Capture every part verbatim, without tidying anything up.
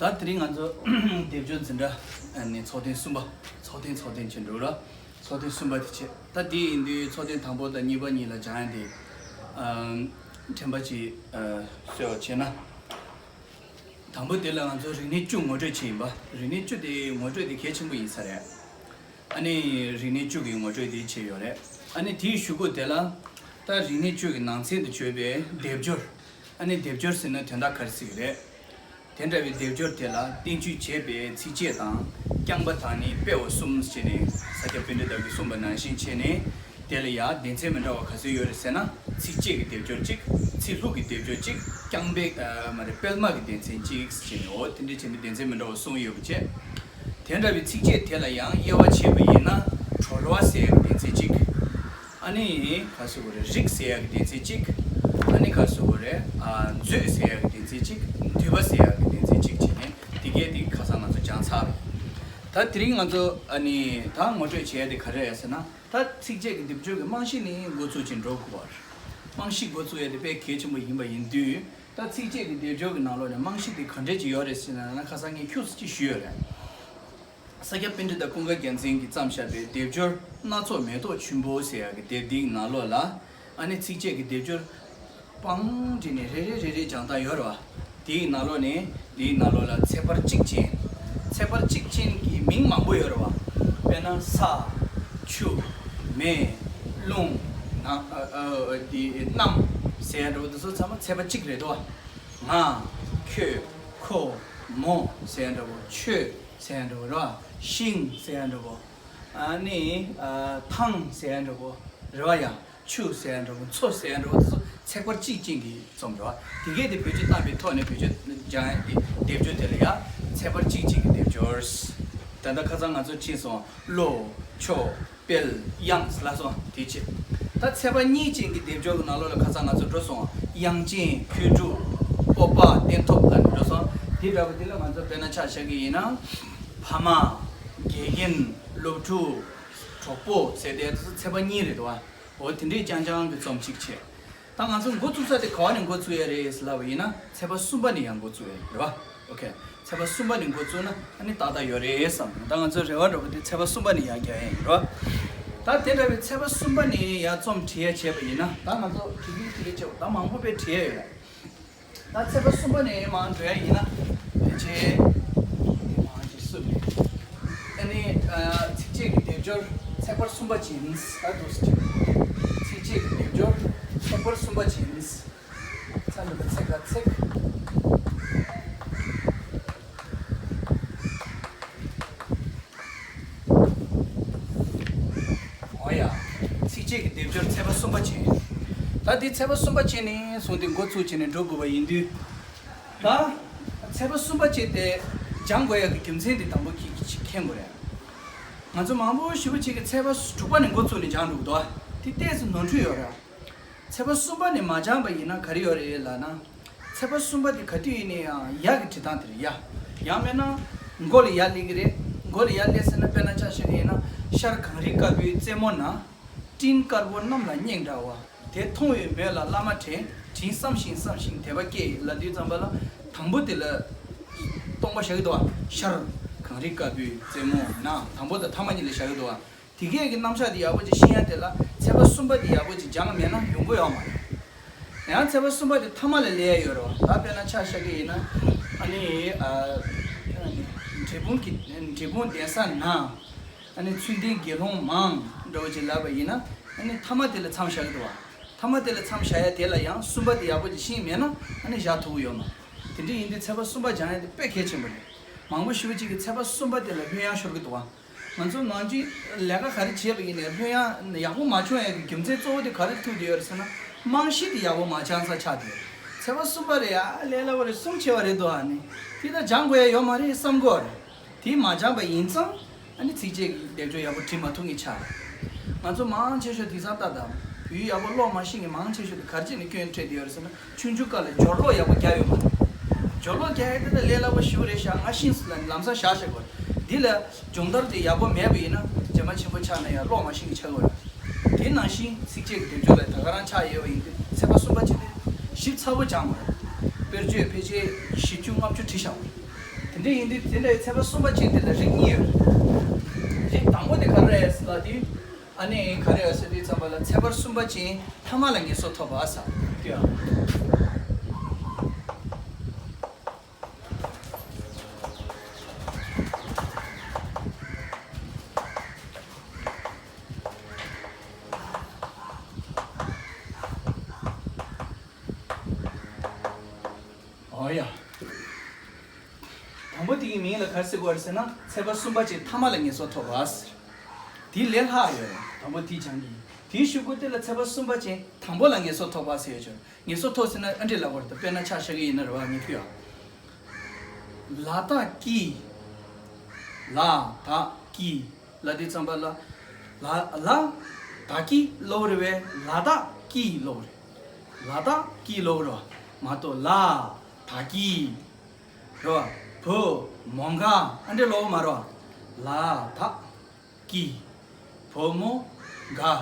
ད་དེ་རིང་ང་ཚོ་སྡེབ་སྦྱོར་འཛིན་གྲྭ་ནས་ཚོགས་ཐེངས་གསུམ་པ། ཚོགས་ཐེངས་ཚོགས་ཐེངས་བྱེད་འགྲོ་ར། ཚོགས་ཐེངས་གསུམ་པ་དེ་བྱེད། ད་དེ་ཡིན་དུས་ཚོགས་ཐེངས་དང་པོ་དང་གཉིས་པ་གཉིས་ལ་སྦྱང་ཡ་དེ་ཨམ། དྲན་པ་ཅིག་ཨ། གསོལ་བ་བྱས་ན། དང་པོ་དེ་ལ་ང་ཚོ་རིག་གནས་བཅུ་ངོ་སྤྲོད་བྱས་ཡིན་པ། རིག་གནས་བཅུ་དེ་ངོ་སྤྲོད་དེ་གལ་ཆེན་པོ་ཡིན་ས་རེད། ཨ་ནི་རིག་གནས་བཅུ་གི་ངོ་སྤྲོད་དེ་བྱས་ཡོད་རེད། ཨ་ནི་དེའི་གཞུག་གུ་དེ་ལ་ད་རིག་གནས་བཅུ་གི་ནང་ཚན་དུ་གྱུར་པའི་སྡེབ་སྦྱོར། ཨ་ནི་སྡེབ་སྦྱོར་ཟེར་ན་དོན་དག་ག་རེ་ཟེར་གི་རེད། དེ་འདྲ་བའི་སྡེབ་སྦྱོར་དེ་ལ་བསྟན་བཅོས་བྱས་པའི་ཚིགས་བཅད་དང་རྐྱང་པ་དང་ནི་སྤེལ་བ་གསུམ་བྱས་ནས་ས་སྐྱ་པཎྜི་ཏ་གིས་གསུངས་པ་ནང་བཞིན་བྱས་ནས། དེ་ལ་ཡང་སྡེ་ཚན་མི་འདྲ་བ་ག་ཚོད་ཡོད་རེད་ཟེར་ན། ཚིགས་བཅད་ཀྱི་སྡེབ་སྦྱོར་གཅིག་ཚིག་ལྷུག་གི་སྡེབ་སྦྱོར་གཅིག་རྐྱང་པའི་ཨ། མ་རེད། སྤེལ་མ་གི་སྡེ་ཚན་གཅིག་བྱས་ནས། འོ་དེ་འདྲ་བྱས་ནས་སྡེ་ཚན་མི་འདྲ་བ་གསུམ་ཡོད་པ་བྱས། དེ་འདྲ་བའི་ཚིགས་བཅད་དེ་ལ་ཡང་དབྱེ་བ་ཕྱེ་བ་ཡིན་ན་གྲོལ་བ་ཟེར་ཡག་གི་སྡེ་ཚན་གཅིག་ཨ་ནི་ག་ཟེར་དགོས་རེད། རིགས་ཟེར་ཡག་གི་སྡེ་ཚན་གཅིག་ཨ་ནི་ག་ཟེར་དགོས་རེད། ཨ། མཛོད་ཟེར་ཡག་གི་སྡེ་ཚན་གཅིག་འདུས་པ་ཟེར་ཡག་གི་སྡེ་ཚན་གཅིག་བྱས་ནས་དེ་གས་དེ་ཁ་སང་ང་ཚོ་སྦྱངས་ཚར་རེད། ད་དེ་རིང་ང་ཚོ་ཨ་ནི་ད་ངོ་སྤྲོད་བྱེད་ཡ་དེ་ག་རེ་རེད་ཟེར་ན། ད་ཚིགས་བཅད་ཀྱི་སྡེབ་སྦྱོར་གྱི་རྨང་གཞི་ནས་འགོ་ཚུགས་བྱས་འགྲོ་དགོས་པ་རེད། རྨང་གཞི་འགོ་ཚུགས་ཡ་དེ་དཔེ་གལ་ཆེན་པོ་ཡིན་པ་ཡིན་དུས། ད་ཚིགས་བཅད་ཀྱི་སྡེབ་སྦྱོར་གྱི་ནང་ལོགས་ནས་རྨང་གཞི་དེ་ག་འདྲས་ཅིག་ཡོད་རེད་ཟེར་ན། ཁ་སང་ངས་ཁྱུག་ཙམ་ཅིག་ཞུས་ཡོད་རེད། ས་སྐྱ་པཎྜི་ཏ་ཀུན་དགའ་རྒྱལ་མཚན་གྱིས་བརྩམས་བཞག་པའི་སྡེབ་སྦྱོར་སྣ་ཚོགས་མེ་ཏོག་ཆུན་པོ་ཟེར་ཡག་གི་དེབ་འདིའི་ནང་ལོགས་ལ། ཨ་ནི་ཚིགས་བཅད་ཀྱི་སྡེབ་སྦྱོར་སྤང་བྲིས་ནས་རེ་རེ་རེ་རེ་སྦྱང་སྟངས་ཡོད་རེད་བ། དེའི་ནང་ལོགས་ནས་དེའི་ནང་ལོགས་ལ་ཚེག་བར་གཅིག་ཅན། ཚེག་བར་གཅིག་ཅན་གྱི་མིང་མང་པོ་ཡོད་རེད་བ། དཔེར་ན་ས། ཆུ། མེ། རླུང་། ན། ཨ། ཨ། དེ་གནམ་ཟེར་ཡ་འདྲ་བོ་དེ་ཚོ་ཚང་མ་ཚེག་བར་གཅིག་རེད་དོ། ང་། ཁྱོད། ཁོ། མོ་ཟེར་ཡ་འདྲ་བོ། ཆོས་ཟེར་ཡ་འདྲ་བོ་རེད་བ། ཤིང་ཟེར་ཡ་འདྲ་བོ། ཨ་ནི་ཨ། ཐང་ཟེར་ཡ་འདྲ་བོ་རེད་བ། ཡང་ཆུ་ཟེར་ཡ་འདྲ་བོ། མཚོ་ཟེར་ཡ་འདྲ་བོ་དེ་ཚོ་ཚེག་བར་གཅིག་ཅན་གྱི་རྩོམ་རེད་བ། དེ་གས་དེ་བེད་སྤྱོད་བཏང་པའི་ཐོག་ནས་བེད་སྤྱོད་སྦྱང་ཡ་དེ་སྡེབ་སྦྱོར་དེ་ལ་ཡ་ཚེག་བར་གཅིག་ཅན་གྱི་སྡེབ་སྦྱོར། ད་ལྟ་ཁ་སང་ང་ཚོ་ཕྱིན་སོང་། བློ། ཆོས། དཔལ། དབྱངས་ལ་སོགས་དེ་བྱས། ད་ཚེག་བར་གཉིས་ཅན་གྱི་སྡེབ་སྦྱོར་གྱི་ནང་ལོགས་ལ་ཁ་སང་ང་ཚོ་འགྲོ་སོང་། དབྱངས་ཅན། ཁྱོད་འགྲུབ། སྤོབས་པ། བརྟན་ཐོབ་ལ་འགྲོ་སོང་། དེ་འདྲ་བོ་དེ་ལ་ང་ཚོ་དཔེར་ན་ཆ་བཞག་གི་ཡིན་ན། ཕ་མ། དགེ་རྒན། སློབ་ཕྲུག་གྲོགས་པོ་ཟེར་དེ་ཚོ་ཚེག་བར་གཉིས་རེད་དོ། འོ་དེ་འདྲའི་རྐྱང་རྐྱང་གི་རྩོམ་གཅིག་བྱས། ད་ང་ཚོ་འགོ་བཙུགས་ས་དེ་ག་བ་ནས་འགོ་བཙུགས་ཡ་རེད་ཟེར་ལབ་པ་ཡིན་ན། ཚེག་བར་གསུམ་པ་ནས་ཡང་འགོ་བཙུགས་ཡ་རེད་བ། ཨོ་ཁེ། ཚེག་བར་གསུམ་པ་ནས་འགོ་བཙུགས་ན་ཨ་ནི་ཏག་ཏག་ཡོད་རེད་བསམ། ད་ང་ཚོ་རེ་བ་འདྲ་པོ་དེ་ཚེག་བར་གསུམ་པ་ནས་ཡང་རྒྱག་ཡ་ཡིན་རོ། ད་དེ་འདྲ་བའི་ཚེག་བར་གསུམ་པ་ནས་ཡང་རྩོམ་བྲིས་ཡ་བྱས་པ་ཡིན་ན། ད་ང་ཚོ་བྲིས་ཀྱི་བྲིས་ཀྱི་བྱས། ད་མང་པོ་དཔེ་བྲིས་ཡ་ཡོད་རེད། ད་ཚེག་བར་གསུམ་པ་ནས་མར་འགྲོ་ཡ་ཡིན་ན། དེ་བྱས། དེ་མར་ཅིག་བསུབ་ནས། ཨ་ནི་ཨ། ཚིགས་བཅད་ཀྱི་སྡེབ་སྦྱོར་ཚེག་བར་གསུམ་པ་ཅན། ད་འདུག་སེ་བྲིས། ཚིགས་བཅད་ཀྱི་སྡེབ་སྦྱོར་ཚེག་བར་གསུམ་པ་ཅན། ཚ་འདུག་པ་ཚེག་ག་ཚེག་འོ་ཡ། ཚིགས་བཅད་ཀྱི་སྡེབ་སྦྱོར་ཚེག་བར་གསུམ་པ་ཅན། ད་འདི་ཚེག་བར་གསུམ་པ་ཅན་ནས་བཟུང་སྟེ་འགོ་ཚུགས་བྱས་ནས་འགྲོ་དགོས་པ་ཡིན་དུས། ད་ཚེག་བར་གསུམ་པ་ཅན་དེ་སྦྱང་དགོས་ཡག་གི་རྒྱུ་མཚན་དེ་དང་པོ་ཁྱེད་ཀྱིས་མཁྱེན་དགོས་རེད། ང་ཚོ་མང་པོ་ཞེ་པོ་ཅིག་གིས་ཚེག་བར་དྲུག་པ་ནས་འགོ་བཙུགས་ནས་སྦྱང་འགྲོ་གི་འདུག་དེ་ཏོག་ཙམ་ནོར་འཁྲུལ་ཡོད་རེད། ཚེག་བར་གསུམ་པ་ནས་མ་སྦྱངས་པ་ཡིན་ན་ག་རེ་ཡོད་རེད་ལབ་ན། ཚེག་བར་གསུམ་པ་དེ་ག་དུས་ཡིན་ནའི་ཡང་ཡ་གི་བྲིས་སྟངས་དེ་རེད། ཡ། ཡང་མིན་ན། མགོ་ལ་ཡ་སླེབས་ཀྱི་རེད། མགོ་ལ་ཡ་སླེབས་ཟེར་ན་དཔེར་ན་ཆ་བཞག་གི་ཡིན་ན། ཤར་གངས་རི་དཀར་པོའི་རྩེ་མོ་ན། སྤྲིན་དཀར་པོ་གནམ་ལ་སྙེག་འདྲ་བ། དེ་མཐོང་བའི་མོད་ལ་བླ་མ་དྲན། དྲིན་བསམ་ཞིང་བསམ་ཞིང་དད་པ་སྐྱེས་ལབ་དུས་ཙམ་པ་ལ། དང་པོ་དེ་ལ་སྟོང་པ་བཞག་གི་འདུག་བ། ཤར་གངས་རི་དཀར་པོའི་རྩེ་མོ་ན། དང་པོ་དང་ཐ་མ་གཉིས་ལ་བཞག་གི་འདུག་བ། དེ་གས་ཀྱི་རྣམ་གཞག་དེ་ཡག་པོ་ཅིག་ཤེས་ཡ་དེ་ལ་ཚེག་བར་གསུམ་པ་དེ་ཡག་པོ་ཅིག་སྦྱངས་མེད་ན་ཡོང་གི་ཡོད་མ་རེད། ཡང་ཚེག་བར་གསུམ་པ་དེ་ཐ་མ་ལ་སླེབས་ཡ་ཡོད་རེད་བ། ད་དཔེར་ན་ཆ་བཞག་གི་ཡིན་ན། ཨ་ནི་ཨ། འབྲས་སྤུངས་ཀྱི་འབྲས་སྤུངས་གདན་ས་ན། ཨ་ནི་ཚུལ་ལྡན་དགེ་སློང་མང་འདྲ་བོ་ཅིག་ལབ་པ་ཡིན་ན། ཨ་ནི་ཐ་མ་དེ་ལ་མཚམས་བཞག་གི་འདུག་བ། ཐ་མ་དེ་ལ་མཚམས་བཞག་ཡ་དེ་ལ་ཡང་གསུམ་པ་དེ་ཡག་པོ་ཅིག་ཤེས་མེད་ན་ཨ་ནི་བཞག་ཐུབ་ཀྱི་ཡོད་མ་རེད། དེ་འདྲ་ཡིན་དུས་ཚེག་བར་གསུམ་པ་སྦྱང་ཡ་དེ་དཔེ་གལ་ཆེན་པོ་རེད། མང་པོ་ཞེ་པོ་ཅིག་གིས་ཚེག་བར་གསུམ་པ་དེ་ལ་ལྷོད་ཡངས་ཤོར་གྱི་འདུག་བ། ང་ཚོ་ནང་ཆོས་ལས་ཀ་ག་རེ་བྱས་པ་ཡིན་ནའི་ལྷོད་ཡངས་ཡག་པོ་མ་བྱུང་ཡག་གི་རྒྱུ་མཚན་གཙོ་བོ་དེ་ག་རེ་ཐུག་བསྡད་ཡོད་རེད་ཟེར་ན། རྨང་གཞི་དེ་ཡག་པོ་མ་སྦྱངས་ས་ཆགས་བསྡད་ཡོད། ཚེག་བར་གསུམ་པ་རེད་ཡ། ལས་སླ་པོ་རེད། གསུམ་ཆེ་བ་རེད་འདུག་ཨ་ནི་དེ་ད་སྦྱང་དགོས་ཡ་ཡོད་མ་རེད་བསམ་གྱི་ཡོད་རེད། དེ་མ་སྦྱངས་པ་ཡིན་ཙང་ཨ་ནི་ཚིགས་བཅད་ཀྱི་སྡེབ་སྦྱོར་ཡག་པོ་བྲིས་མ་ཐུབ་མཁན་ཆགས་རེད། ང་ཚོ་མང་ཆེ་ཤོས་དེང་སང་ལྟ་དང་། བོད་ཡིག་ཡག་པོ་ཀློག་མ་ཤེས་མཁན་མང་ཆེ་ཤོས་དེ་ག་རེ་བྱས་ནས་སྐྱོན་འཕྲད་བསྡད་ཡོད་རེད་ཟེར་ན། ཆུང་ཆུང་སྐབས་ལ་སྦྱོར་ཀློག་ཡག་པོ་རྒྱག་ཡོད་མ་རེད། སྦྱོར་ཀློག་རྒྱག་ཡ་དེ་ད་ལས་སླ་པོ་ཞེ་པོ་རེད་ཤག་ང་ཤེས་སོང་ལབ་ནས་ལམ་སང་བཞག་བཞག་དགོས་རེད། འདི་ལ་སྦྱོང་བརྡར་དེ་ཡག་པོ་མེད་པ་ཡིན་ན་རྗེས་མ་ཆེན་པོ་ཆགས་ན་ཡང་ཀློག་མ་ཤེས་ཀྱི་ཆགས་ཀྱི་རེད། དེ་ནང་བཞིན་ཚིགས་བཅད་ཀྱི་སྡེབ་སྦྱོར་ལ་ད་ག་རང་ཆགས་ཡོད་པ་ཡིན་དུས་ཚེག་བར་གསུམ་པ་ཅིག་དེ་ཞིབ་ཚགས་པོ་སྦྱངས་དགོས་རེད། དཔེར་བརྗོད་ཕལ་ཆེར་བཞི་བཅུ་ལྔ་བཅུ་བྲིས་བཞག་དགོས་རེད། དེ་འདྲ་ཡིན་དུས་དེ་འདྲའི་ཚེག་བར་གསུམ་པ་ཅན་དེ་ལ་རིགས་གཉིས་ཡོད། རིགས་དང་པོ་དེ་ག་རེ་རེད་ལབ་དུས། ཨ་ནི་ག་རེ་ཡོད་ཟེར་དུས་ཙམ་པ་ལ་ཚེག་བར་གསུམ་པ་ཅན་ཐ་མ་ལ་ངེས་སོ་ཐོབ་པ་ཟེར་དུས། ཨོ་ཡ། དང་པོ་དེ་གི་མིང་ལ་ག་རེ་ཟེར་དགོས་རེད་ཟེར་ན་ཚེག་བར་གསུམ་པ་ཅན་ཐ་མ་ལ་ངེས་སོ་ཐོབ་པ་ཟེར། དེ་ལས་ལྷག་ཡོད་རེད། དང་པོ་དེ་སྦྱང་གི་དེའི་གཞུག་གུ་དེ་ལ་ཚེག་བར་གསུམ་པ་ཅན་དང་པོ་ལ་ངེས་སོ་ཐོབ་པ་ཟེར་ཡོད་ཅོ། ངེས་སོ་ཐོབ་ཟེར་ན་ཨ་འདྲས་ལབ་དགོས་རེད། དཔེར་ན་ཆ་བཞག་གི་ཡིན་ན་རེད་བ། ངས་ཕུལ་བ། ལ་དྭགས་ཀྱི། ལ་དྭགས་ཀྱི། ལ་དེ་ཙམ་པ་ལ། ལ་ལ་དྭགས་ཀྱི་ལབ་རེད་བས། ལ་དྭགས་ཀྱི་ལབ་རེད། ལ་དྭགས་ཀྱི་ལབ་རེད་བ། མ་གཏོགས་ལ་དྭགས་ཀྱི་རེད་བ། བུ་མོ་དགའ་ཨ་འདྲས་ལབ་མ་རེད་བ། ལ་དྭགས་ཀྱི། བུ་མོ་དགའ།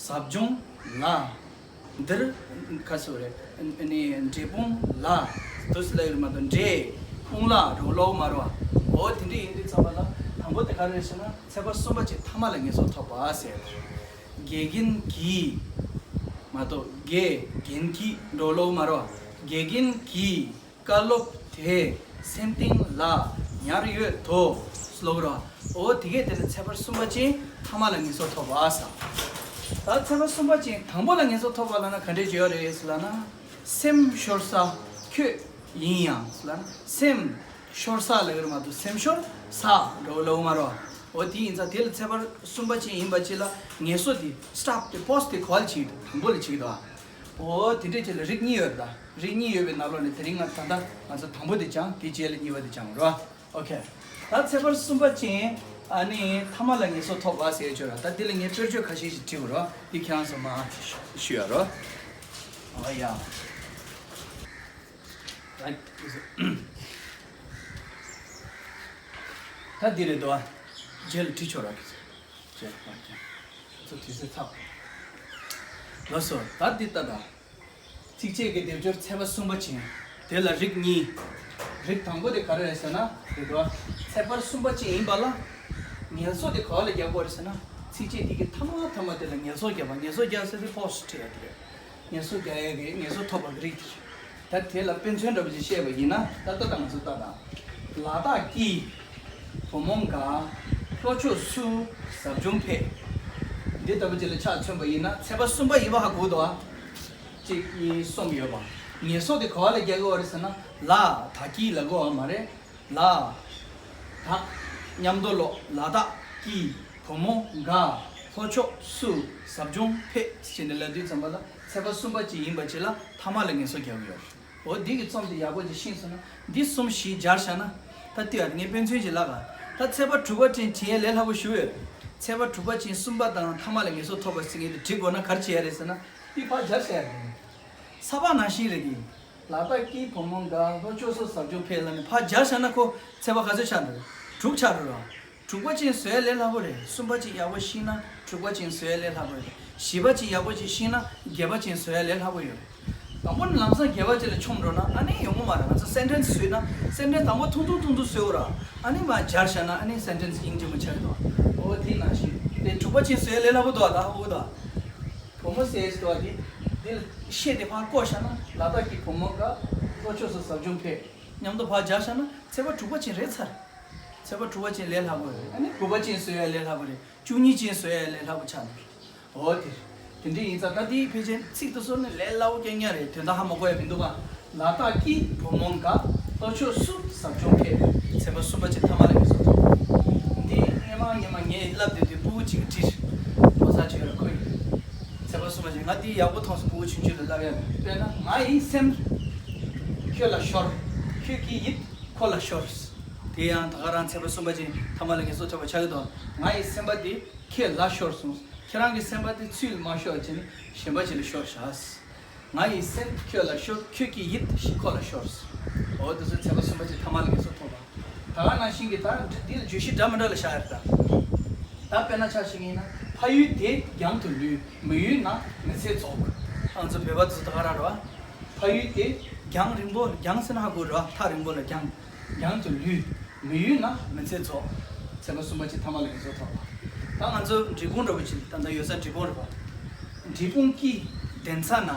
ཟབ་སྦྱོང་ལ། འདིར་ག་ཟེར་རེད། ཨ་ནི་འབྲས་སྤུངས་ལ། དུས་ལ་ཡོད་མ་གཏོགས་འབྲས་སྤུངས་ལ་རོ་ལོག་མ་རོ། འོ་དེ་འདྲ་ཡིན་དུས་ཙམ་པ་ལ་དང་པོ་དེ་ག་རེ་རེད་ཟེར་ན་ཚེག་བར་གསུམ་པ་ཅན་ཐ་མ་ལ་ངེས་སོ་ཐོབ་པ་ཟེར། དགེ་རྒན་གྱིས། མ་གཏོགས་དགེ་རྒན་གྱིས་རོ་ལོག་མ་རོ། དགེ་རྒན་གྱིས། བཀའ་སློབ་དེས་སེམས་གཏིང་ལ་ཉར་ཡོད་དོ། ལབ་ར། འོ་དེ་གས་དེ་ལ་ཚེག་བར་གསུམ་པ་ཅན་ཐ་མ་ལ་ངེས་སོ་ཐོབ་པ་ཟེར། ད་ཚེག་བར་གསུམ་པ་ཅན་དང་པོ་ལ་ངེས་སོ་ཐོབ་པ་ལབ་ན་ག་འདྲས་བརྗོད་རེད་ལབ་ན། སེམས་ཤོར་ས་ཁྱོད་ཡིན་ཡང་ལབ་ན། སེམས་ཤོར་ས་ལབ་ཀྱི་རེད་མ་གཏོགས་སེམས་ཤོར་ས་འགྲོ་ལབ་མ་རེད། འོ་དེ་ཡིན་ཙང་དེ་ལ་ཚེག་བར་གསུམ་པ་ཅན་ཡིན་པ་ཅིག་ལ་ངེས་སོ་དེ་སི་ཊོབ་དེ་པོ་སི་དེ་ག་པར་བྱེད་ཀྱི་འདུག་དང་པོ་ལ་བྱེད་ཀྱི་འདུག་འོ་དེ་འདྲས་ཅིག་ལ་རིགས་གཉིས་ཡོད་རེད་ད། རིགས་གཉིས་ཡོད་པའི་ནང་ལོགས་ནས་དེ་རིང་ང་ད་ལྟ་ང་ཚོ་དང་པོ་དེ་སྦྱངས། དེ་རྗེས་ལ་གཉིས་པ་དེ་སྦྱང་རོགས། ཨོ་ཁེ། ད་ཚེག་བར་གསུམ་པ་ཅན་ཨ་ནི་ཐ་མ་ལ་ངེས་སོ་ཐོབ་པ་ཟེར་ཡོད་ར། ད་འདི་ལ་ངས་དཔེར་བརྗོད་ཁ་ཤས་ཤིག་བྲིས་ཡོད་ར། འདི་ཁྱེད་རང་ཚོ་མར་ཞུ་ཡ་རོགས། ཨོ་ཡ། ད་འདི་རེད་དོ། རྗེས་ལ་བྲིས་ཆོག་ར། ཅེས་པ་ཅན། ཚོ་དུས་ཚོད་ཚགས། ལགས་སོ། ད་འདི་ལྟ་དང་། ཚིགས་བཅད་ཀྱི་སྡེབ་སྦྱོར་ཚེག་བར་གསུམ་པ་ཅན། དེ་ལ་རིགས་གཉིས། རིགས་དང་པོ་དེ་ག་རེ་རེད་ཟེར་ན། དེ་ག་ཚེག་བར་གསུམ་པ་ཅན་ཡིན་པ་ལ། ངལ་གསོ་དེ་ག་བ་ལ་རྒྱག་དགོས་རེད་ཟེར་ན། ཚིགས་བཅད་འདི་གི་ཐ་མ་ཐ་མ་དེ་ལ་ངལ་གསོ་རྒྱག་པ། ངལ་གསོ་རྒྱག་ཟེར་དུས་པོ་སི་ཊིབ་བྲིས་ཡ་དེ་རེད། ངལ་གསོ་རྒྱག་ཡ་གི་ངལ་གསོ་ཐོབ་པ་གི་རིགས་དེ་རེད། ད་དེ་ལ་དཔེ་མཚོན་འདྲ་པོ་ཅིག་བཤད་པ་ཡིན་ན། ད་ལྟ་ད་ང་ཚོ་ལྟ་དང་། ལ་དྭགས་ཀྱི། བུ་མོ་དགའ། ལྷོ་ཕྱོགས་སུ། ཟབ་སྦྱོང་ཕེབས། འདི་ལྟ་བུ་ཅིག་ལ་ཆ་མཚོན་པ་ཡིན་ན་ཚེག་བར་གསུམ་པ་ཡིན་པ་ཧ་གོ་འདུག་ཨ། གཅིག་གཉིས་གསུམ་ཡོད་པ། ངལ་གསོ་དེ་ག་བ་ལ་རྒྱག་གི་ཡོད་རེད་ཟེར་ན། ལ་དྭགས་ཀྱི་ལབ་དགོས་པ་མ་རེད། ལ་དྭགས། མཉམ་དུ་ཀློག་ལ་དྭགས་ཀྱི་བུ་མོ་དགའ། ལྷོ་ཕྱོགས་སུ་ཟབ་སྦྱོང་ཕེབས་ཟེར་ནས་ལབ་དུས་ཙམ་པ་ལ་ཚེག་བར་གསུམ་པ་ཅིག་ཡིན་པ་ཅིག་ལ་ཐ་མ་ལ་ངལ་གསོ་རྒྱག་གི་ཡོད་རེད། འོ་འདི་གི་རྩོམ་དེ་ཡག་པོ་ཅིག་ཤེས་སོང་ན། འདི་གསུམ་བཞི་སྦྱར་བཞག་ན། ད་ལྟོས་ཨ། ངས་དཔེ་མཚོན་ཅིག་ལབ་ག་ད་ཚེག་བར་དྲུག་པ་ཅན་བྲིས་ཡས་ལས་སླ་པོ་ཞིག་ཡོད། ཚེག་བར་དྲུག་པ་ཅན་གསུམ་པ་དང་ཐ་མ་ལ་ངལ་གསོ་ཐོབ་པ་ཟེར་མཁན་དེ་བྲི་དགོས་ན་ག་རེ་བྱེད་ཡ་རེད་ཟེར་ན། འདི་ཕར་སྦྱར་བཞག་ཡ་རེད། ས་པ་ནང་བཞིན་རེད་གི། ལ་དྭགས་ཀྱི་བུ་མོ་དགའ། ལྷོ་ཕྱོགས་སུ་ཟབ་སྦྱོང་ཕེབས་ལབ་ནས་ཕར་སྦྱར་བཞག་ན་ཁོ་ཚེག་བར་ག་ཚོད་ཆགས་འགྲོ། དྲུག་ཆགས་འགྲོ་ར། དྲུག་པ་ཅན་བཟོ་ཡ་ལས་སླ་པོ་རེད། གསུམ་པ་ཅན་ཡག་པོ་ཤེས་ན་དྲུག་པ་ཅན་བཟོ་ཡ་ལས་སླ་པོ་རེད། བཞི་པ་ཅན་ཡག་པོ་ཅིག་ཤེས་ན་བརྒྱད་པ་ཅན་བཟོ་ཡ་ལས་སླ་པོ་ཡོད་རེད། དང་པོ་ནི་ལམ་སང་བརྒྱད་པ་ཅན་ལ་མཆོངས་འགྲོ་ན་ཨ་ནི་ཡོང་གི་མ་རེད། ང་ཚོ་སེན་ཊེན་སི་བཟོས་ན་སེན་ཊེན་སི་དང་པོ་ཐུང་ཐུང་ཐུང་ཐུང་བཟོས་འོ་ར། ཨ་ནི་མར་སྦྱར་བཞག་ན་ཨ་ནི་སེན་ཊེན་སི་སྙིང་རྗེ་མོ་ཆགས་ཀྱི་འདུག་འོ་དེ་ནང་བཞིན་དེ་དྲུག་པ་ཅན་བཟོ་ཡ་ལས་སླ་པོ་འདུག་ཨ། ད་འོ་ད། བུ་མོ་ཟེར་ཡས་འདུག་ཨ། དེ་འདི་ལ་ཤད་དེ་ཕར་བཀོག་བཞག་ན་ལ་དྭགས་ཀྱི་བུ་མོ་དགའ། ལྷོ་ཕྱོགས་སུ་ཟབ་སྦྱོང་ཕེབས། མཉམ་དུ་ཕར་སྦྱར་བཞག་ན་ཚེག་བར་དྲུག་པ་ཅན་རེད་ཚར། ཚེག་བར་དྲུག་པ་ཅན་ལས་སླ་པོ་རེད། ཨ་ནི་དགུ་པ་ཅན་བཟོ་ཡ་ལས་སླ་པོ་རེད། བཅུ་གཉིས་ཅན་བཟོ་ཡ་ལས་སླ་པོ་ཆགས་འདུག་འོ་དེ་རེད། དེ་འདྲ་ཡིན་ཙང་ད་དེའི་ཕལ་ཆེར་ཚིག་ཏུ་སོང་ནས་ལས་སླ་པོ་རྐྱང་རྐྱང་རེད། དོན་དག་ཧ་མ་གོ་ཡ་མི་འདུག་ག་ལ་དྭགས་ཀྱི་བུ་མོ་དགའ། ལྷོ་ཕྱོགས་སུ་ཟབ་སྦྱོང་ཕེབས། ཚེག་བར་གསུམ་པ་ཅན་ཐ་མ་ལ་ངལ་གསོ་ཐོབ། འདི་སྔོན་མ་སྔོན་མ་ངས་བསླབ་བསྡད་དུས་ཕྲུ་གུ་གཅིག་གིས་བྲིས། ཕོ་གསར་གཅིག་ལ་ཁོས། ཚེག་བར་གསུམ་པ་ཅན། ང་འདི་ཡག་པོ་མཐོང་སོང་། ཕྲུ་གུ་ཆུང་ཆུང་ལ་བསླབ་ཡ། དཔེར་ན། ང་ཡི་སེམས་ཁྱོད་ལ་ཤོར། ཁྱོད་ཀྱི་ཡིད་ཁོ་ལ་ཤོར། དེ་ཡང་ད་ག་རང་ཚེག་བར་གསུམ་པ་ཅན་ཐ་མ་ལ་ངལ་གསོ་ཐོབ་པ་ཆགས་ཀྱི་འདུག་ང་ཡི་སེམས་པ་དེ་ཁྱེད་ལ་ཤོར་སོང་། ཁྱེད་རང་གི་སེམས་པ་དེ་ཚུར་མ་ཤོར་བྱས་ནས་གཞན་པ་ཅིག་ལ་ཤོར་བཞག་ང་ཡི་སེམས་ཁྱོད་ལ་ཤོར། ཁྱོད་ཀྱི་ཡིད་ཁོ་ལ་ཤོར། འོ་དེ་ཚོ་ཚེག་བར་གསུམ་པ་ཅན་ཐ་མ་ལ་ངལ་གསོ་ཐོབ་པ། ད་ག་ནང་བཞིན་གྱི་ད་འདི་ལ་བརྗོད་གཞི་འདྲ་མི་འདྲ་ལ་བཞག་ཡ་རེད་ད། ད་དཔེར་ན་ཆ་བཞག་ཡིན་ན། ཕ་ཡུལ་དེ་རྒྱང་དུ་ལུས། མི་ཡུལ་ན་མི་ཚེ་རྫོགས། ང་ཚོ་བོད་པ་ཚོ་ད་ག་རང་རེད་བ། ཕ་ཡུལ་དེ་རྒྱང་རིང་པོ། རྒྱང་ཟེར་ན་ཧ་གོ་རེད་བ། ཐག་རིང་པོ་ལ་རྒྱང་། རྒྱང་དུ་ལུས། མི་ཡུལ་ན་མི་ཚེ་རྫོགས། ཚེ་འཕོས་གསུམ་པ་ཅན་ཐ་མ་ལ་ངན་སོང་ཐོབ་པ། ད་ང་ཚོ་འབྲས་སྤུངས་འདྲ་པོ་ཅིག་ད་ལྟ་ཡོད་ས་འབྲས་སྤུངས་རེད་པ། འབྲས་སྤུངས་ཀྱི་གདན་ས་ན།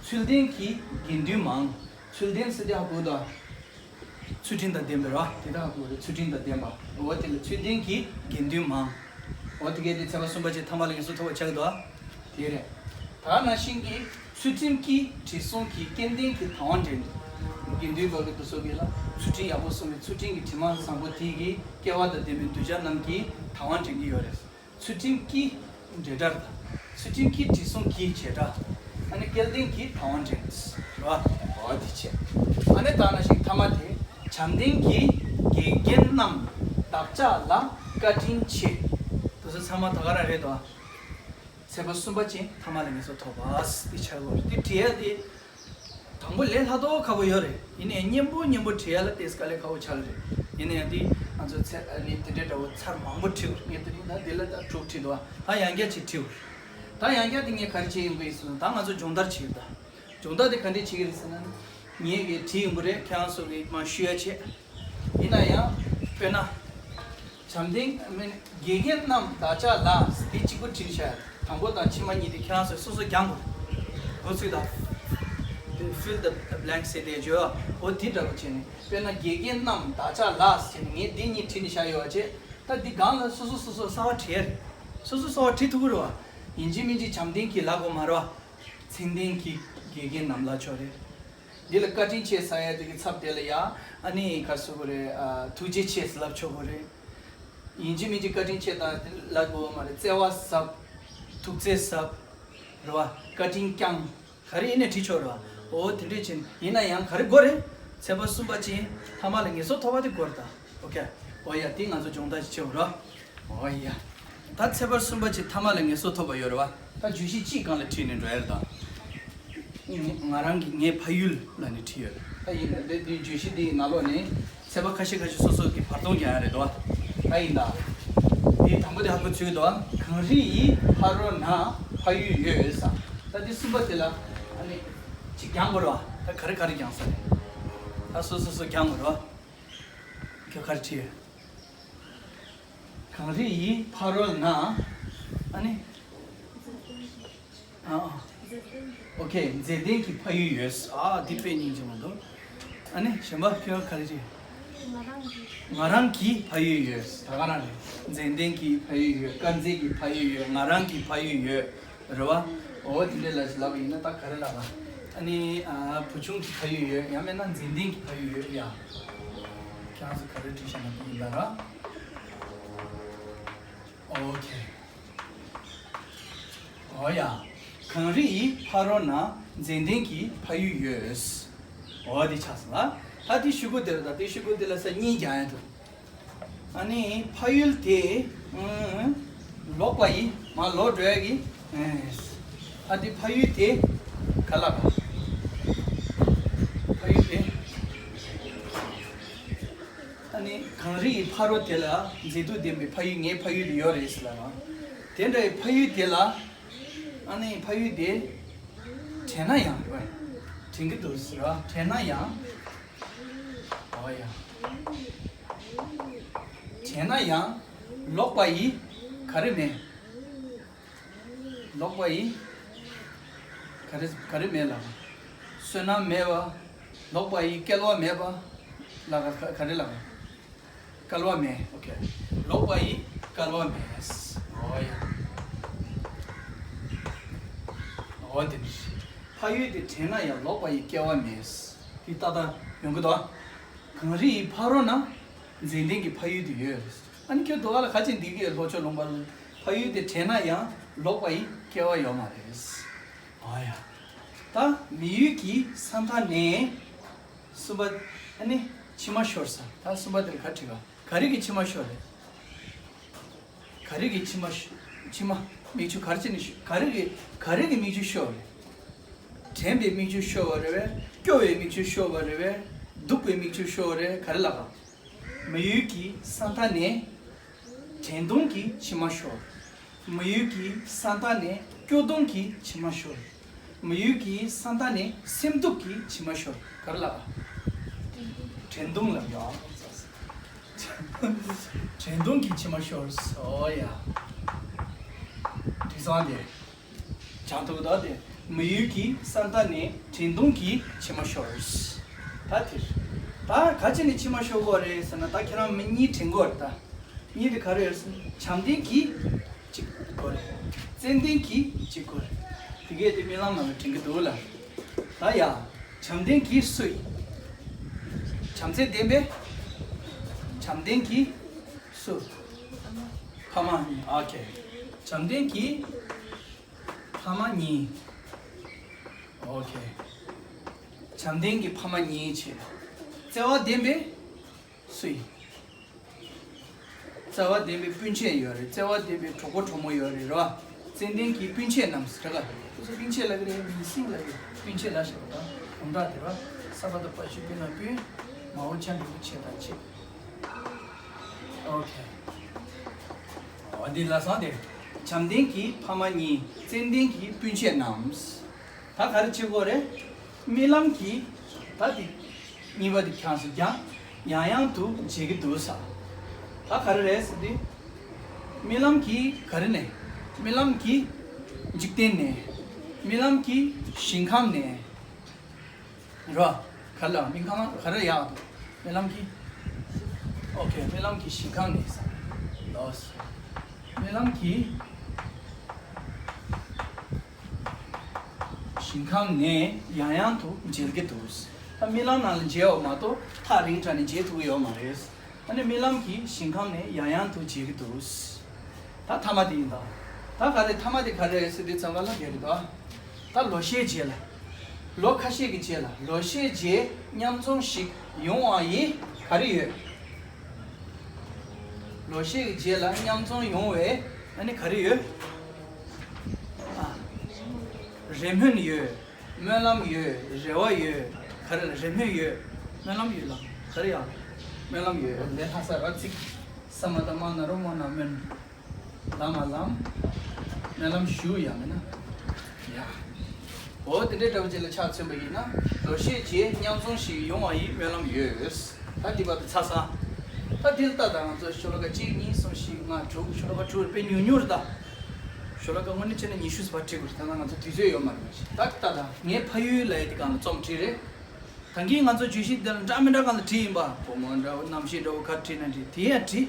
ཚུལ་ལྡན་གྱི་དགེ་འདུན་མང་། ཚུལ་ལྡན་ཟེར་དེ་ཧ་གོ་འདུག་ཚུལ་ཁྲིམས་དང་ལྡན་པའི་ར། དེ་དག་ཧ་གོ་རེད། ཚུལ་ཁྲིམས་དང་ལྡན་པ། འོ་དེ་ལ་ཚུལ་ལྡན་གྱི་དགེ་འདུན་མང་། འོ་དེ་གས་དེ་ཚེ་འཕོས་གསུམ་པ་ཅན་ཐ་མ་ལ་ངན་སོང་ཐོབ་པ་ཆགས་འདུག་དེ་རེད། ད་ནང་བཞིན་གྱི་ཚུལ་ཁྲིམས་ཀྱིས་དྲི་བསུང་གིས། སྐལ་ལྡན་གྱིས་དལ་བ་འདྲེན། དགེ་འདུན་པ་གི་དུ་སོ་གི་ལ་ཚུལ་ཁྲིམས་ཡག་པོ་སྲུང་བའི་ཚུལ་ཁྲིམས་ཀྱི་དྲི་མ་བཟང་པོ་དེ་གི་སྐལ་བ་དང་ལྡན་པའི་གདུལ་བྱ་རྣམས་ཀྱིས་དལ་བ་འདྲེན་གྱི་ཡོད་རེད། ཚུལ་ཁྲིམས་ཀྱིས་འབྲེལ་སྒྲ་དང་། ཚུལ་ཁྲིམས་ཀྱིས་དྲི་བསུང་གིས་བྱེད་སྒྲ། ཨ་ནི་སྐལ་ལྡན་གྱིས་དལ་བ་འདྲེན། རེད་བ། འོ་དེ་བྱས། ཨ་ནི་ད་ནང་བཞིན་ཐ་མ་དེ། བྱམས་ལྡན་གྱིས་དགེ་རྒན་རྣམས་བདག་ཅག་ལ་བཀའ་དྲིན་ཆེ། དེ་ཚོ་ཚང་མ་ད་ག་རང་རེད་དོ། ཚེ་འཕོས་གསུམ་པ་ཅན་ཐ་མ་ལ་ངན་སོང་ཐོབ་པ་དེ་ཆགས་ཡོད་རེད། དེ་བྲིས་ཡ་དེ། དང་པོ་ལས་སླ་ཏོག་ཁ་པོ་ཡོད་རེད། ཡིན་ནའི་སྙན་པོ་སྙན་པོ་བྲིས་ཡ་ལ་ཏོག་ཙམ་དཀའ་ལས་ཁག་པོ་ཆགས་ཀྱི་རེད། ཡིན་ན་ཡང་དེ་ང་ཚོ་ཚེ་ཨ་ནི་དེ་འདྲའི་འདྲ་བོ་ཚར་མང་པོ་བྲིས་ཡོད་རེད། ངས་དེ་རིང་ད་འདི་ལ་ད་དྲུག་བྲིས་འདུག་ད་ཡང་བསྐྱར་ཅིག་བྲིས་ཡོད་རེད། ད་ཡང་བསྐྱར་དེ་ངས་ག་རེ་བྱེད་ཡོང་གི་ཡིན་ཟེར་ན། ད་ང་ཚོ་སྦྱོང་བརྡར་བྱེད་ཀྱི་ཡོད། ད་སྦྱོང་བརྡར་དེ་ག་འདྲས་བྱེད་ཀྱི་རེད་ཟེར་ན། ངས་གི་བྲིས་ཡོང་གི་རེད། ཁྱེད་རང་ཚོ་གི་མར་ཞུ་ཡ་བྱེད། ཡིན་ན་ཡང་། དཔེར་ན། བྱམས་ལྡན་མིན། དགེ་རྒན་རྣམས་བདག་ཅག་ལ། འདི་གཅིག་པུ་བྲིས་བཞག་དང་པོ་དང་ཕྱི་མ་གཉིས་དེ་ཁྱེད་རང་ཚོས་སོ་སོ་རྒྱག་དགོས། འགོ་ཚུགས་དང་། Fill the blanks ཟེར་དེ་བརྗོད། འོ་དེ་འདྲ་པོ་བྱས་ནས། དཔེར་ན་དགེ་རྒན་རྣམས་བདག་ཅག་ལ་ཟེར་ནས་ངས་འདི་གཉིས་བྲིས་ནས་བཞག་ཡོད་པ་བྱས། ད་འདི་སྒང་ལ་སོ་སོ་སོ་སོ་གསར་པ་བྲིས་ཡ་རེད། སོ་སོ་གསར་པ་བྲིས་ཐུབ་ཀྱི་རེད་བ། ཡིན་གཅིག་མིན་གཅིག་བྱམས་ལྡན་གྱིས་ལབ་དགོས་མ་རེད་བ། ཚུལ་ལྡན་གྱིས་དགེ་རྒན་རྣམས་ལབ་ཆོག་རེད། འདི་ལ་བཀའ་དྲིན་ཆེ་ཟེར་ཡ་དེ་གི་ཚབ་དེ་ལ་ཡ། ཨ་ནི་ག་རེ་ཟེར་དགོས་རེད། ཨ། ཐུགས་རྗེ་ཆེ་ཟེར་ལབ་ཆོག་གི་རེད། ཡིན་གཅིག་མིན་གཅིག་བཀའ་དྲིན་ཆེ་དང་དེ་ལབ་དགོས་མ་རེད། བརྩེ་བ་ཟབ། ཐུགས་བརྩེ་ཟབ། རེད་བ། བཀའ་དྲིན་བསྐྱངས། ག་རེ་ཡིན་ནའི་བྲིས་ཆོག་རེད་བ། འོ་དེ་འདྲས་བྱས་ནས། ཡིན་ན་ཡང་ག་རེ་དགོས་རེད། ཚེ་འཕོས་གསུམ་པ་ཅན་ཐ་མ་ལ་ངན་སོང་ཐོབ་པ་དེ་དགོས་རེད་ད། ཨོ་ཁེ། འོ་ཡ། དེ་ང་ཚོ་སྦྱོང་བརྡར་ཞིག་བྱེད་དགོས་རེད་བ། འོ་ཡ། ད་ཚེ་འཕོས་གསུམ་པ་ཅན་ཐ་མ་ལ་ངན་སོང་ཐོབ་པ་ཡོད་རེད་བ། ད་བརྗོད་གཞི་གཅིག་སྒང་ལ་ཁྲིད་ནས་འགྲོ་ཡ་རེད་ད། ང་རང་གི་ངའི་ཕ་ཡུལ་ལབ་ནས་བྲིས་ཡོད། ད་ཡིན་ན་འདི་འདི་བརྗོད་གཞི་འདིའི་ནང་ལོགས་ནས་ཚེ་འཕོས་ཁ་ཤས་ཁ་ཤས་སོ་སོ་གི་བར་སྟོང་རྒྱག་ཡ་རེད་དོ། ད་ཡིན་ད། འདི་དང་པོ་དེ་ཧ་གོ་ཚུལ་དོ། གངས་རི་ཡི་ཕ་རོལ་ན་ཕ་ཡུལ་ཡོད་ས། ད་འདི་གསུམ་པ་དེ་ལ་ཨ་ནི་ཅིག་རྒྱག་དགོས་རེད་བ། ད་ག་རེ་ག་རེ་རྒྱག་ས་རེད། ད་སོ་སོ་སོ་རྒྱག་དགོས་རེད་བ། ཁྱོད་ག་རེ་བྲིས་ཡོད། གངས་རི་ཡི་ཕ་རོལ་ན། ཨ་ནི། ཨ་ཨ། ཨོ་ཁེ། མཛེས་ལྡན་གྱི་ཕ་ཡུལ་ཡོད། ཨ། འདི་དཔེ་སྙིང་རྗེ་མོ་འདུག་ཨ་ནི་གཞན་པ་ཁྱོད་ག་རེ་བྲིས། ང་རང་གི་ཕ་ཡུལ་ཡོད། ད་ག་རང་རེད། མཛེས་ལྡན་གྱི་ཕ་ཡུལ་ཡོད། དཀར་མཛེས་ཀྱི་ཕ་ཡུལ་ཡོད། ང་རང་གི་ཕ་ཡུལ་ཡོད། རེད་བ། འོ་དེ་འདྲས་ལབ་ལབ་པ་ཡིན་ན་ད་ག་རེ་ལབ་པ། ཨ་ནི། ཨ། བུ་ཆུང་གི་ཕ་ཡུལ་ཡོད། ཡང་མིན་ན་མཛེས་ལྡན་གྱི་ཕ་ཡུལ་ཡོད་ཡ། ཁྱེད་རང་ཚོ་ག་རེ་བྲིས་བཞག་ན་ཡིན་ད་ར། ཨོ་ཁེ། འོ་ཡ། གངས་རི་ཡི་ཕ་རོལ་ན་མཛེས་ལྡན་གྱི་ཕ་ཡུལ་ཡོད། འོ་དེ་ཆགས་སོང་ལ། ད་དེ་གཞུག་གུ་དེ་ལ། ད་དེ་གཞུག་གུ་དེ་ལ་ས་གཉིས་རྒྱག་ཡ་འདུག་ཨ་ནི་ཕ་ཡུལ་དེ། ཨུམ། ལོག་པ་ཡི། མར་ལོག་འགྲོ་ཡ་གི། ཨ་དེ་ཕ་ཡུལ་དེ་ག་ལ་བ། ཕ་ཡུལ་དེ། ཨ་ནི་གངས་རི་ཡི་ཕ་རོལ་དེ་ལ་མཛེས་སྡུག་ལྡན་པའི་ཕ་ཡུལ། ངའི་ཕ་ཡུལ་དེ་ཡོད་རེད་ཟེར་ལབ་པ། དེ་འདྲའི་ཕ་ཡུལ་དེ་ལ། ཨ་ནི་ཕ་ཡུལ་དེ་དྲན་ན་ཡང་། དྲན་གྱི་འདུག་ཟེར་བ། དྲན་ན་ཡང་། འོ་ཡ། དྲན་ན་ཡང་། ལོག་པ་ཡི། ག་རེ་མེད། ལོག་པ་ཡི། ག་རེ་ག་རེ་མེད་ལབ། བསོད་ནམས་མེད་པ། ལོག་པ་ཡི་སྐལ་བ་མེད་པ། ལ་ག་ག་རེ་ལབ། སྐལ་བ་མེད། ཨོ་ཁེ། ལོག་པ་ཡི་སྐལ་བ་མེད། འོ་ཡ། འོ་དེ་ནི། ཕ་ཡུལ་དེ་དྲན་ན་ཡང་ལོག་པ་ཡི་སྐལ་བ་མེད། དེ་ཏག་ཏག་ཡོང་གི་འདུག་ཨ། གངས་རི་ཡི་ཕ་རོལ་ན་མཛེས་ལྡན་གྱི་ཕ་ཡུལ་དེ་ཡོད། ཨ་ནི་ཁྱོད་དོ་བ་ལ་ཁ་ཅིག་འདི་གའི་ལྷོ་ཕྱོགས་ལུང་པ་ལ་ཕ་ཡུལ་དེ་དྲན་ན་ཡང་ལོག་པ་ཡི་སྐལ་བ་ཡོད་མ་རེད། འོ་ཡ། ད་མི་ཡུལ་གྱི་ས་མཐའ་ནས། གསུམ་པ། ཨ་ནི་མཆི་མ་ཤོར་ས། ད་གསུམ་པ་དེ་ལ་ག་རེ་བྲིས་པ། ག་རེ་གི་མཆི་མ་ཤོར་རེད། ག་རེ་གི་མཆི་མ་ཤོ། མཆི་མ། མིག་ཆུ་ག་རེ་བྱས་ནས་ཤོ། ག་རེ་གི་ག་རེ་གི་མིག་ཆུ་ཤོར་བ་རེད། དྲན་པའི་མིག་ཆུ་ཤོར་བ་རེད་པས། སྐྱོ་བའི་མིག་ཆུ་ཤོར་བ་རེད་པས། སྡུག་པའི་མིག་ཆུ་ཤོར་བ་རེད། ག་རེ་ལབ་པ། མི་ཡུལ་གྱི་ས་མཐའ་ནས། དྲན་གདུང་གི་མཆི་མ་ཤོར། མི་ཡུལ་གྱི་ས་མཐའ་ནས་སྐྱོ་གདུང་གི་མཆི་མ་ཤོར། མི་ཡུལ་གྱི་ས་མཐའ་ནས་སེམས་སྡུག་གི་མཆི་མ་ཤོར། ག་རེ་ལབ་པ། དྲན་གདུང་ལ་ཡོད། དྲན་གདུང་གིས་མཆི་མ་ཤོར། ཨོ་ཡ། དྲི་བཟང་དེ། བྱང་ཐུག་ད་དེ། མི་ཡུལ་གྱི་ས་མཐའ་ནས་དྲན་གདུང་གིས་མཆི་མ་ཤོར། ད་དེར། ད་ག་ཅི་ནས་མཆི་མ་ཤོར་གོ་རེད་ཟེར་ན། ད་ཁྱེད་རང་མི་གཉིས་དྲན་གོ་རེད་ད། གཉིས་དེ་ག་རེ་ཡོད་ཟེར་ན། བྱམས་ལྡན་གྱིས་གཅིག་གོ་རེད། ཙན་དན་གྱིས་གཅིག་གོ་རེད། དེ་གས་དེ་རྨི་ལམ་ནང་ལ་དྲན་གྱི་འདུག་ལ། ད་ཡ། བྱམས་ལྡན་གྱིས་སུ་ཡིན། བྱམས་བརྩེ་ལྡན་པའི། བྱམས་ལྡན་གྱིས་སུ། ཕ་མ་གཉིས། ཨོ་ཁེ། བྱམས་ལྡན་གྱིས་ཕ་མ་གཉིས། ཨོ་ཁེ། བྱམས་ལྡན་གྱིས་ཕ་མ་གཉིས་བྱས། བརྩེ་བ་ལྡན་པའི་སུ་ཡིན། བརྩེ་བ་ལྡན་པའི་སྤུན་མཆེད་ཡོད་རེད། བརྩེ་བ་ལྡན་པའི་གྲོགས་པོ་གྲོགས་མོ་ཡོད་རེད། རེད་བ། ཙན་དན་གྱི་སྤུན་མཆེད་རྣམས་རེད་ག། སོ་སོ་སྤུན་མཆེད་ལབ་ཀྱི་རེད། མིང་སྲིང་ལབ་ཀྱི་རེད། སྤུན་མཆེད་ལབ་ཤག་པ་དང་གོམ་སྒྲ་དེ་ར། ས་པ་ད་པ་ཤུ་པི་ན་སྤུན། མ་འོ་ཆ་འགྲུབ་ཆེད་དང་ཆེད། ཨོ་ཁེ། འོ་འདི་ལ་སང་དེ། བྱམས་ལྡན་གྱི་ཕ་མ་གཉིས། ཙན་དན་གྱི་སྤུན་མཆེད་རྣམས། ད་ག་རེ་བྱེད་དགོས་རེད། རྨི་ལམ་གྱི། ད་དེ། གཉིས་པ་དེ་ཁྱངས་སུ་ཀྱང་ཡང་ཡང་དུ་བརྗེད་ཀྱི་འདུག་ས། ད་ག་རེ་རེད་ཟེར་དུས། རྨི་ལམ་གྱི་ག་རེ་ནས། རྨི་ལམ་གྱི་འཇིག་རྟེན་ནས། རྨི་ལམ་གྱི་ཞིང་ཁམས་ནས། རོ། ག་ལ་རྨི་ཁམས་ག་རེ་ཡག་འདུག་རྨི་ལམ་གྱི། ཨོ་ཁེ། རྨི་ལམ་གྱི་ཞིང་ཁམས་ནས་ས། ལོས། རྨི་ལམ་གྱི། ཞིང་ཁམས་ནས་ཡང་ཡང་དུ་མཇལ་གྱི་འདུག་ད་རྨི་ལམ་ནང་ལ་མཇལ་བ་མ་གཏོགས་ཐག་རིང་དྲགས་ནས་མཇལ་ཐུབ་ཀྱི་ཡོད་མ་རེད། ཨ་ནི་རྨི་ལམ་གྱི་ཞིང་ཁམས་ནས་ཡང་ཡང་དུ་མཇལ་གྱི་འདུག་ད་ཐ་མ་དེ་ཡིན་ད། ད་ག་རེ་ཐ་མ་དེ་ག་རེ་རེད་ཟེར་དུས་ཙམ་པ་ལ་དེ་རེད་ད། ད་ལོ་ཤས་རྗེས་ལ། ལོ་ཁ་ཤས་ཀྱི་རྗེས་ལ། ལོ་ཤས་རྗེས་མཉམ་འཛོམས་ཤིག་ཡོང་བ་ཡི་ག་རེ་ཡོད། ལོ་ཤས་ཀྱི་རྗེས་ལ་མཉམ་འཛོམས་ཡོང་བའི་ཨ་ནི་ག་རེ་ཡོད། ཨ། རེ་སྨོན་ཡོད། སྨོན་ལམ་ཡོད། རེ་བ་ཡོད། ག་རེ་ལ་རེ་སྨོན་ཡོད། སྨོན་ལམ་ཡོད་ལ་ག་རེ་ཡང་། སྨོན་ལམ་ཡོད། ལས་ལྷ་ས་ར་ཚིག་ས་མ་ད་མ་ན་རོ་མ་ན་སྨོན། ལམ་མ་ལམ། སྨོན་ལམ་ཞུ་ཡང་མིན་ན། ཡ། འོ་དེ་འདྲའི་འདྲ་བོ་ཅིག་ལ་ཆ་མཚོན་པ་ཡིན་ན། ལོ་ཤས་རྗེས་མཉམ་འཛོམས་ཤིག་ཡོང་བ་ཡི་སྨོན་ལམ་ཡོད། ད་འདི་བར་དུ་ཚར་སོང་། ད་འདི་ལ་ལྟ་དང་ང་ཚོ་ཤོ་ལོ་ཀ་གཅིག་གཉིས་གསུམ་བཞི་ལྔ་དྲུག་ཤོ་ལོ་ཀ་དྲུག་རེད་པས། ཉུང་ཉུང་རེད་ད། ཤོ་ལོ་ཀ་དངོས་གནས་བྱས་ན་ཉི་ཤུ་ཙམ་བྲིས་དགོས་རེད། ད་ང་ཚོ་དུས་ཚོད་ཡོད་མ་རེད། ད་ལྟ་དང་ངས་ཕ་ཡུལ་ལབ་ཡ་དེ་སྒང་ལ་རྩོམ་བྲིས་རེད། ད་གིན་ང་ཚོ་བརྗོད་གཞི་འདི་ལ་འདྲ་མི་འདྲ་སྒང་ལ་བྲིས་ཡིན་པ། བུ་མོ་འདྲ་བོ་རྣམ་ཤེས་འདྲ་བོ་ག་བྲིས་ན་བྲིས། དེ་ཡང་བྲིས།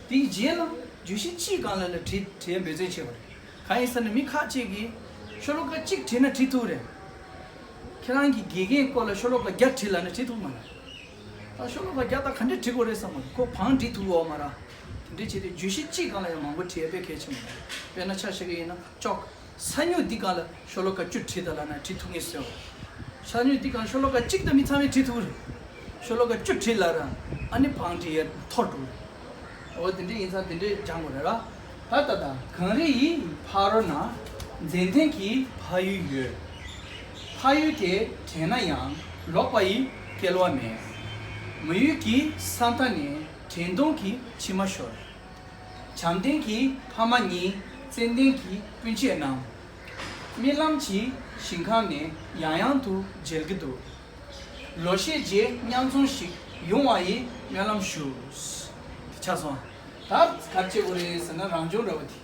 དེའི་རྗེས་ལ་བརྗོད་གཞི་གཅིག་སྒང་ལ་ལ་བྲིས་བྲིས་འབད་བརྩོན་བྱས་པ་རེད། གང་ཡིན་ཟེར་ན་མི་ཁ་ཅིག་གིས་ཤོ་ལོ་ཀ་གཅིག་བྲིས་ན་བྲིས་ཐུབ་རེད། ཁྱེད་རང་གི་དགེ་རྒན་སྐོར་ལ་ཤོ་ལོ་ཀ་བརྒྱ་བྲིས་ལབ་ན་བྲིས་ཐུབ་མ་རེད། ད་ཤོ་ལོ་ཀ་བརྒྱ་ད་ག་འདྲས་བྲིས་དགོས་རེད་བསམ་པ་ཁོ་བང་བྲིས་ཐུབ་ཡོད་མ་རེད། དེ་འདྲས་བྱས་ཏེ་བརྗོད་གཞི་གཅིག་སྒང་ལ་ཡང་མང་པོ་བྲིས་ཡ་དཔེ་གལ་ཆེན་པོ་རེད། དཔེར་ན་ཆ་བཞག་གི་ཡིན་ན་ཅོག་ས་སྨྱུག་འདི་སྒང་ལ་ཤོ་ལོ་ཀ་བཅུ་བྲིས་ད་ལབ་ན་བྲིས་ཐུབ་ངེས་ཟེར་བ། ས་སྨྱུག་འདི་སྒང་ཤོ་ལོ་ཀ་གཅིག་དང་མི་ཚང་མས་བྲིས་ཐུབ་རེད། ཤོ་ལོ་ཀ་བཅུ་བྲིས་ལབ་ར། ཨ་ནི་བང་བྲིས་ཡ་འཐོར་འགྲོ་རེད། འོ་དེ་འདྲས་ཡིན་ཙང་དེ་འདྲས་སྦྱང་དགོས་རེད་ར། ད་ད་ད་གངས་རི་ཡི་ཕ་རོལ་ན། མཛེས་ལྡན་གྱི་ཕ་ཡུལ་ཡོད། ཕ་ཡུལ་དེ་དྲན་ན་ཡང་ལོག་པ་ཡི་སྐལ་བ་མེད། མི་ཡུལ་གྱི་ས་མཐའ་ནས་དྲན་གདུང་གི་མཆི་མ་ཤོར། བྱམས་ལྡན་གྱི་ཕ་མ་གཉིས། ཙན་དན་གྱི་སྤུན་མཆེད་རྣམས། རྨི་ལམ་གྱི་ཞིང་ཁམས་ནས་ཡང་ཡང་དུ་མཇལ་གྱི་འདུག་ལོ་ཤས་རྗེས་མཉམ་འཛོམས་ཤིག་ཡོང་བ་ཡི་སྨོན་ལམ་ཞུ། ཆགས་སོང་། ད་ག་རེ་བྱེད་དགོས་རེད་ཟེར་ན་རང་སྦྱོང་འདྲ་བོ་དེ།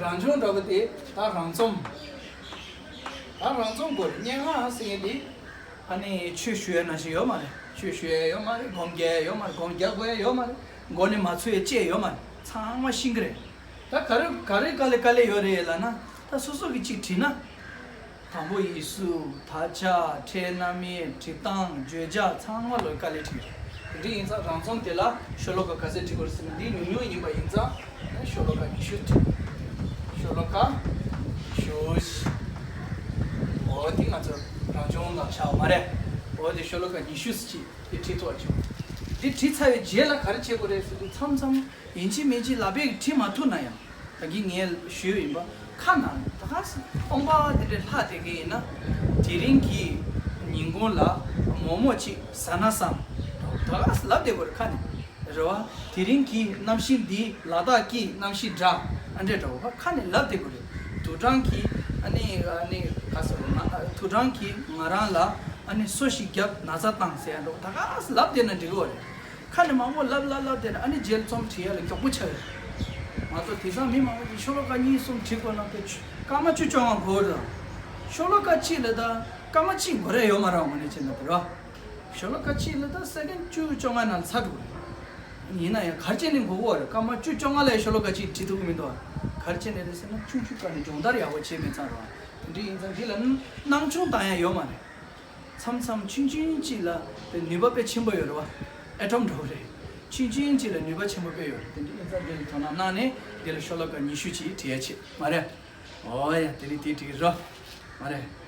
རང་སྦྱོང་འདྲ་བོ་དེ་ད་རང་རྩོམ། ད་རང་རྩོམ་དགོས་རེད། སྙན་ངག་ཟེར་མཁན་དེ། ཨ་ནི་ཆོས་ཞུ་ཡ་ནང་བཞིན་ཡོད་མ་རེད། ཆོས་ཞུ་ཡ་ཡོད་མ་རེད། སྒོམ་རྒྱག་ཡ་ཡོད་མ་རེད། སྒོམ་རྒྱག་དགོས་ཡ་ཡོད་མ་རེད། མགོ་ནས་མ་ཚོས་ཡ་ཅི་ཡ་ཡོད་མ་རེད། ཚང་མ་ཤེས་ཀྱི་རེད། ད་ག་རེ་ག་རེ་དཀའ་ལས་དཀའ་ལས་ཡོད་རེད་ལབ་ན། ད་སོ་སོ་གི་གཅིག་བྲིས་ན། དང་པོ་ཡིག་གཟུགས། དག་ཆ། ཕྲད་སྣ་མིན། བྲིས་སྟངས། བརྗོད་བྱ་ཚང་མ་ལོ་དཀའ་ལས་འཕྲད་ཀྱི་རེད། དེ་འདྲ་ཡིན་ཙང་རང་རྩོམ་དེ་ལ་ཤོ་ལོ་ཀ་ག་ཚད་བྲིས་དགོས་རེད་ཟེར་ན། འདི་ཉུང་ཉུང་ཡིན་པ་ཡིན་ཙང་ཤོ་ལོ་ཀ་ཉི་ཤུ་བྲིས། ཤོ་ལོ་ཀ་ཉི་ཤུ། འོ་དེ་ང་ཚོ་རང་སྦྱོང་ལ་བྱ་བ་མ་རེད། འོ་དེ་ཤོ་ལོ་ཀ་ཉི་ཤུ་ཅིག་དེ་བྲིས་ཐུབ་པ་བྱུང་། དེ་བྲིས་ཚར་བའི་རྗེས་ལ་ག་རེ་བྱེད་དགོས་རེད་ཟེར་དུས་མཚམས་མཚམས་ཡིན་གཅིག་མིན་གཅིག་ལབ་པས་བྲིས་མ་ཐུབ་ན་ཡང་། ད་གིན་ངས་ཞུས་ཡིན་པ། ཁ་ནང་ད་ག་ས་སྟོང་པ་དེ་འདྲའི་ལྷག་བསྡད་མཁན་ཡིན་ན། དེ་རིང་གི་ཉིན་གུང་ལ་མོག་མོག་ཅིག་ཟ་ན་བསམ། ད་ག་ས་ལབ་བསྡད་དགོས་རེད་ཁ་ནས། རེད་བ། དེ་རིང་གི་གནམ་གཤིས་འདི། ལ་དྭགས་ཀྱི་གནམ་གཤིས་འདྲ། ཨ་འདྲས་འདྲ་བོ་ཁ་ནས་ལབ་བསྡད་དགོས་རེད། དུ་སྦྲང་གིས་ཨ་ནི་ཨ་ནི་ག་ས་རེད་ང་། དུ་སྦྲང་གིས་ང་རང་ལ་ ཨ་ནི་སོ་ཞིག་རྒྱབ་ན་ཚ་བཏང་ཟེར་ཡ་འགྲོ་ད་ག་ལབ་བསྡད་ན་འགྲིག་གི་རེད། ཁ་ནས་མང་པོ་ལབ་ལབ་ལབ་བསྡད་ན་ཨ་ནི་རྗེས་ལ་རྩོམ་བྲིས་ཡ་ལ་མགྱོགས་པོ་ཆགས་ཡོད། མ་གཏོགས་དེང་སང་མི་མང་པོ་ཅིག་ཤོ་ལོ་ཀ་གཉིས་གསུམ་བྲིས་དགོས་ན་དཔེ་སྐར་མ་བཅུ་བཅོ་ལྔ་འགོར་ར། ཤོ་ལོ་ཀ་གཅིག་ལ་ད་སྐར་མ་གཅིག་འགོར་ཡ་ཡོད་མ་རེད་དངོས་གནས་བྱས་ན་དེ་ར། ཤོ་ལོ་ཀ་གཅིག་ལ་ད་སེ་ཀེན་བཅུ་བཅོ་ལྔ་ནང་ཚར་འགྲོ་གི་རེད། ཡིན་ན་ཡང་ག་རེ་བྱས་ནས་འགོར་གི་རེད། སྐར་མ་བཅུ་བཅོ་ལྔ་ལ་ཤོ་ལོ་ཀ་གཅིག་བྲིས་ཐུབ་ཀྱི་མི་འདུག་ག་རེ་བྱས་ནས་རེད་ཟེར་ན་ཆུང་ཆུང་སྒང་ནས་སྦྱོང་བརྡར་ཡག་པོ་བྱས་མེད་ཙང་ར། དེ་འདྲ་ཡིན་ཙང་འདི་ལ་སྣང་ཆུང་བཏང་ཡ་ཡོད་མ་རེད། མཚམས་མཚམས་ཆུང་ཆུང་ཅིག་ལ་དེ་ནུས་པ་དཔེ་ཆེན་པོ་ཡོད་རེད་བ། ཨེ་ཊོམ་འདྲ་བོ་རེད། ཆུང་ཆུང་ཅིག་ལ་ནུས་པ་ཆེན་པོ་དཔེ་ཡོད་རེད། དེ་འདྲ་ཡིན་ཙང་འདི་ལ་དོ་སྣང་གནང་ནས་འདི་ལ་ཤོ་ལོ་ཀ་ཉི་ཤུ་ཅིག་བྲིས་ཡ་བྱེད་མ་རེད། ཨོ་ཡ་དེ་རིང་དེ་འགྲིག་རོ། མ་རེད།